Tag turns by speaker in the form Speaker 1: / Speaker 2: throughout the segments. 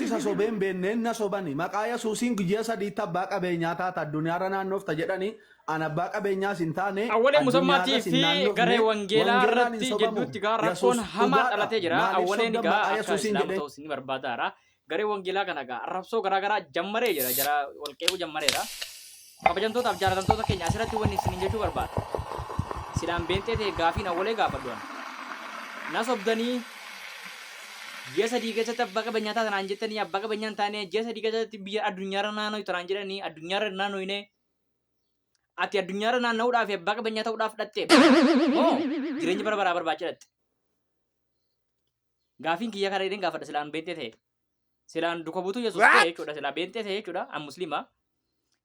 Speaker 1: isa sobee hin beekneen na sobani. Maqaa Yesuusiin guyyaa sadiitti abbaa qabeenyaa taata addunyaarra naannoofta jedhani. An abbaa qabeenyaas hin taane,
Speaker 2: Awwalee Musammaatii
Speaker 1: addunyaarras hin
Speaker 2: fi
Speaker 1: naannofne.
Speaker 2: garee wangeelaa
Speaker 1: Wangeelaan hin
Speaker 2: irratti
Speaker 1: sobamu.
Speaker 2: jidduutti gaa
Speaker 1: Yesuus
Speaker 2: rakkoon hamaan
Speaker 1: dhugaadha.
Speaker 2: dhalatee jira.
Speaker 1: Maaliif
Speaker 2: Awwaleen
Speaker 1: sobdan
Speaker 2: gaa
Speaker 1: maqaa
Speaker 2: akka
Speaker 1: Yesuusiin
Speaker 2: Islaama
Speaker 1: jedhee
Speaker 2: ta'us ni barbaadaara. Garee wangeelaa kana gaa arrabsoo garaa garaa jammaree jira. Jara wal qeequu jammareera. Kabajamtootaaf jaalatamtoota keenya asirratti wanni isiniin jechuu barbaadu. Silaan beenxee ta'e gaafiin awwalee gaafadhu an. Na sobdanii ji'a 3 keessatti abbaa qabeenyaa taata naan jettanii abbaa qabeenyaa hin taane ji'a 3 keessatti biyya addunyaarra naannoo naan jedhanii addunyaarra hin naannoyne. Ati addunyaarra naanna'uudhaaf abbaa qabeenyaa ta'uudhaaf dhatte moo jireenya bara baraa barbaacha dhatte? Gaafiin kiyya kana jedheen gaafadha silaan beenxee ta'e. Silaan duka buutuu Yesuus ta'e jechuudha. Silaa beenxee ta'e jechuudha. An musliima.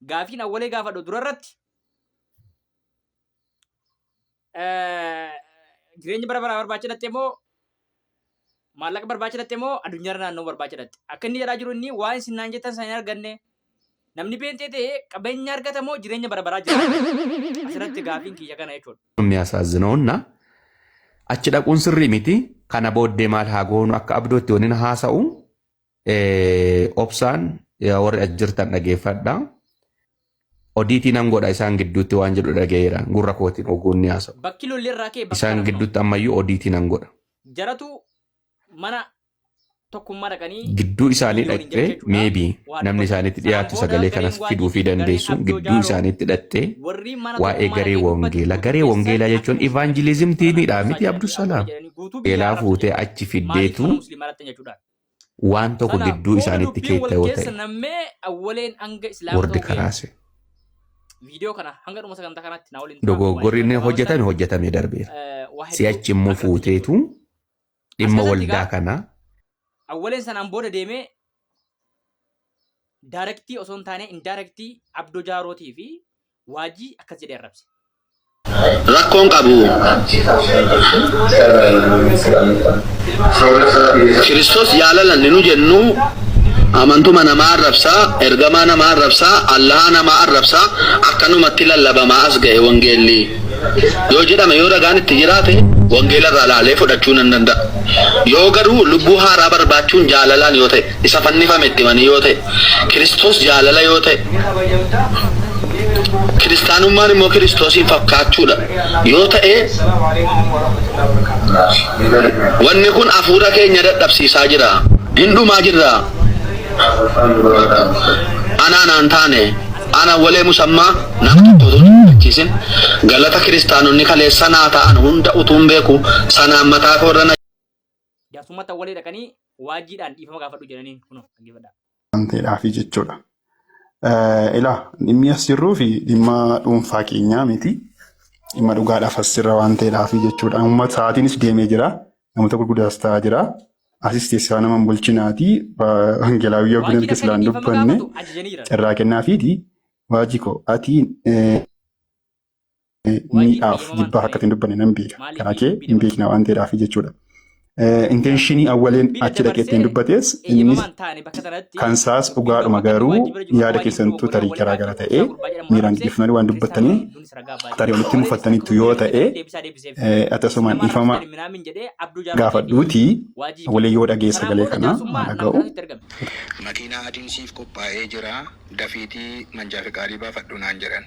Speaker 2: Gaafiin awwalee gaafadhu durarratti jireenya bara baraa barbaacha dhatte moo maallaqa barbaacha dhatte moo addunyaarra naannoo barbaacha dhatte? Akka inni jedhaa jiru inni waan isin naan jettan sana hin arganne. Namni beenxee ta'e qabeenya argata moo jireenya bara baraa jiraata? Asirratti gaafiin kiyya kana jechuudha.
Speaker 3: የሚያሳዝነውና achi dhaquun sirrii miti. Kana booddee maal haa goonu akka abdootti waliin haasa'u obsaan yaa warri as jirtan dhageeffadha. Odiitii nan godha isaan gidduutti waan jedhu dhaga'eera gurra kootiin oguun ni haasa'u.
Speaker 2: Bakki lolli irraa ka'e bakka
Speaker 3: Isaan
Speaker 2: kana kunoo.
Speaker 3: gidduutti ammayyuu odiitii nan godha.
Speaker 2: Jaratu mana tokkummaa dhaqanii
Speaker 3: Gidduu isaanii
Speaker 2: viidiyoo waliin
Speaker 3: dhaqxee
Speaker 2: jala jechuudha
Speaker 3: maybe
Speaker 2: waa
Speaker 3: namni
Speaker 2: dubbatan.
Speaker 3: isaanitti
Speaker 2: Sanaan
Speaker 3: dhiyaatu
Speaker 2: booda
Speaker 3: sagalee
Speaker 2: gareen
Speaker 3: kanas
Speaker 2: waajjii
Speaker 3: fiduufii
Speaker 2: fi gareen
Speaker 3: dandeessu
Speaker 2: Abdoo
Speaker 3: gidduu
Speaker 2: Jaaroo
Speaker 3: isaaniitti dhaqxee
Speaker 2: warri mana
Speaker 3: waa'ee
Speaker 2: tokkummaa
Speaker 3: garee
Speaker 2: dhaqee dubbate
Speaker 3: wangeelaa
Speaker 2: guutuu
Speaker 3: garee
Speaker 2: keessan
Speaker 3: wangeelaa jechuun
Speaker 2: akka musliima
Speaker 3: evangelism
Speaker 2: mana
Speaker 3: tiimiidha
Speaker 2: barumsaa
Speaker 3: miti
Speaker 2: jedhanii
Speaker 3: Abdusalaam.
Speaker 2: awwalee jedhanii guutuu biyyaa
Speaker 3: Wangeelaa
Speaker 2: arrabsu
Speaker 3: fuutee
Speaker 2: jechuudha.
Speaker 3: achi
Speaker 2: Maaliif
Speaker 3: fiddeetu
Speaker 2: mana musliimaa dhaqxan jechuudhaan.
Speaker 3: waan tokko
Speaker 2: Sana
Speaker 3: gidduu
Speaker 2: booda
Speaker 3: isaaniitti
Speaker 2: dubbiin wal
Speaker 3: keetta yoo
Speaker 2: keessa
Speaker 3: ta'e
Speaker 2: nammee awwaleen hanga islaama
Speaker 3: wardi
Speaker 2: ta'uu ga'e.
Speaker 3: karaase.
Speaker 2: Viidiyoo kana hanga dhuma sagantaa kanaatti naa waliin turaa waa
Speaker 3: Dogoggorri
Speaker 2: hedduu
Speaker 3: inni
Speaker 2: akka daawwattan
Speaker 3: hojjetame hojjetamee darbeera.
Speaker 2: waa hedduu
Speaker 3: Si'achi immoo
Speaker 2: argattan jechuudha.
Speaker 3: fuuteetu
Speaker 2: As
Speaker 3: dhimma
Speaker 2: keessatti
Speaker 3: waldaa
Speaker 2: egaa
Speaker 3: kanaa
Speaker 2: awwaleen sanaan booda deemee daarektii osoo hin taane indaarektii Abdoo Jaarootii fi Waajii akkas jedhee arrabse.
Speaker 4: Rakkoon qabu. Kiristoos jaalala inni nu jennu amantuma namaa arrabsaa, ergamaa namaa arrabsaa, Allahaa namaa arrabsaa akkanumatti lallabamaa as ga'e wangeelli. Yoo jedhame yoo ragaan itti jiraate wangeela irraa laalee fudhachuu nan danda'a. Yoo garuu lubbuu haaraa barbaachuun jaalalaan yoo ta'e, isa fannifame itti himanii yoo ta'e, Kiristoos jaalala yoo ta'e, Kiristaanummaan immoo Kiristoosiin fakkaachuudha yoo ta'e, wanni kun hafuura keenya dadhabsiisaa jira. Hin dhumaa jirra. Anaa naan taane, ana walee musammaa nama tokko utuu hin dubbachiisin galata kiristaanonni kaleessa naa ta'an hunda utuun beeku sanaan mataa koo irra na
Speaker 2: Jaarsummaatti awwalee dhaqanii waajiidhaan dhiifama gaafadhu jedhaniin kunoo dhaggeeffadhaa.
Speaker 5: waan ta'eedhaafi jechuudha. Ilaa dhimmi as jirruu fi dhimma dhuunfaa keenyaa miti. Dhimma dhugaadhaaf as jirra waan ta'eedhaafi jechuudha. Uummata sa'aatiinis deemee jira. Namoota gurguddaas ta'aa jira. Asis teessisaa nama hin bulchinaati. Wangeelaawii yoo
Speaker 2: Waajiin
Speaker 5: erga
Speaker 2: akka
Speaker 5: silaan
Speaker 2: inni dhiifama
Speaker 5: dubbanne
Speaker 2: gaafatu ajajanii jiran.
Speaker 5: carraa kennaafiiti. Waajii koo ati
Speaker 2: Waajiin
Speaker 5: miidhaaf
Speaker 2: eeyyamamaan
Speaker 5: jibbaa
Speaker 2: ture
Speaker 5: akka hin dubbanne nan beeka.
Speaker 2: maaliif
Speaker 5: Karaa kee
Speaker 2: dubbii
Speaker 5: hin
Speaker 2: dabarse?
Speaker 5: beekna waan ta'eedhaafi jechuudha. Intenshinii awwaleen
Speaker 2: Dubbii
Speaker 5: achi dhaqee ittiin
Speaker 2: daddabarsee
Speaker 5: dubbates innis
Speaker 2: eeyyamamaan taane bakka sanatti
Speaker 5: kan isaas
Speaker 2: viidiyoo
Speaker 5: dhugaadhuma
Speaker 2: bakka inni
Speaker 5: garuu
Speaker 2: waajjii bira jiru akka
Speaker 5: yaada
Speaker 2: waajjii bira
Speaker 5: keessantuu
Speaker 2: obbolee
Speaker 5: tarii
Speaker 2: awwalee
Speaker 5: garaa gara
Speaker 2: baachuu
Speaker 5: ta'ee
Speaker 2: ibsaa gurbaa jedhamu
Speaker 5: miiraan
Speaker 2: arrabse
Speaker 5: giddiifamanii waan
Speaker 2: kiristaanonni
Speaker 5: dubbattanii
Speaker 2: hedduunis ragaa ba'aa jiru.
Speaker 5: tarii walitti
Speaker 2: Awwaleenis akka
Speaker 5: mufattaniittu yoo
Speaker 2: hojii
Speaker 5: ta'e
Speaker 2: argatanii deebisaa deebiseef.
Speaker 5: akkasumaan
Speaker 2: Isin nama
Speaker 5: dhiifama
Speaker 2: arrabsitan minaamin jedhee Abduu Jaarootii fi
Speaker 5: gaafadhuutii
Speaker 2: Waajii
Speaker 5: awwalee
Speaker 2: fi
Speaker 5: yoo dhagee
Speaker 2: sanaan
Speaker 5: sagalee
Speaker 2: booda
Speaker 5: kana haa
Speaker 2: jaarsummaa nama
Speaker 5: dhaga'u.
Speaker 2: kanatu itti argame.
Speaker 6: Makiinaa adiin siif qophaa'ee jira dafiitii manjaa fiqaadii baafadhu naan jedhan.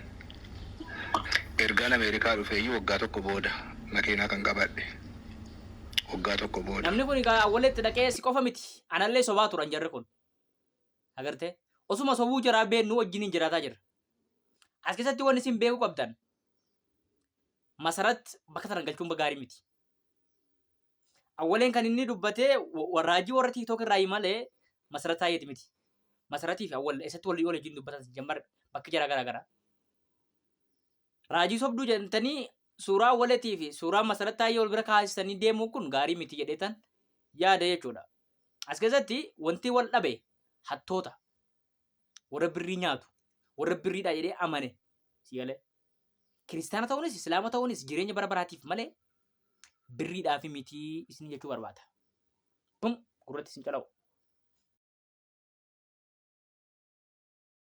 Speaker 6: Ergaan Ameerikaa dhufeeyyuu waggaa tokko booda makiinaa kan qabadhe. Waggaa tokko booda.
Speaker 2: Namni kun egaa awwaletti dhaqee si qofa miti anallee sobaa turan jarri kun. Agartee? Osuma sobuu jaraa beennuu wajjiniin jiraataa jirra. As keessatti wanni isin beekuu qabdan Masarat bakka tana galchuun gaarii miti. Awwaleen kan inni dubbatee raajii warra TikTok irraa malee Masarat Taayyeeti miti. Masaratii fi Awwal eessatti walii wajjin dubbatan jammar bakki jara gara gara. Raajii sobduu jedhamtanii suuraa Awwaleetii fi suuraa Masarat Taayyee wal bira kaasistanii deemuun kun gaarii miti jedheetan yaada jechuudha. As keessatti wanti wal dhabe hattoota warra birrii nyaatu warra birriidha jedhee amane si galee. Kiristaana ta'uunis Islaama ta'uunis jireenya bara baraatiif malee birriidhaaf miti isin jechuu barbaada. Bum gurratti isin cala'u.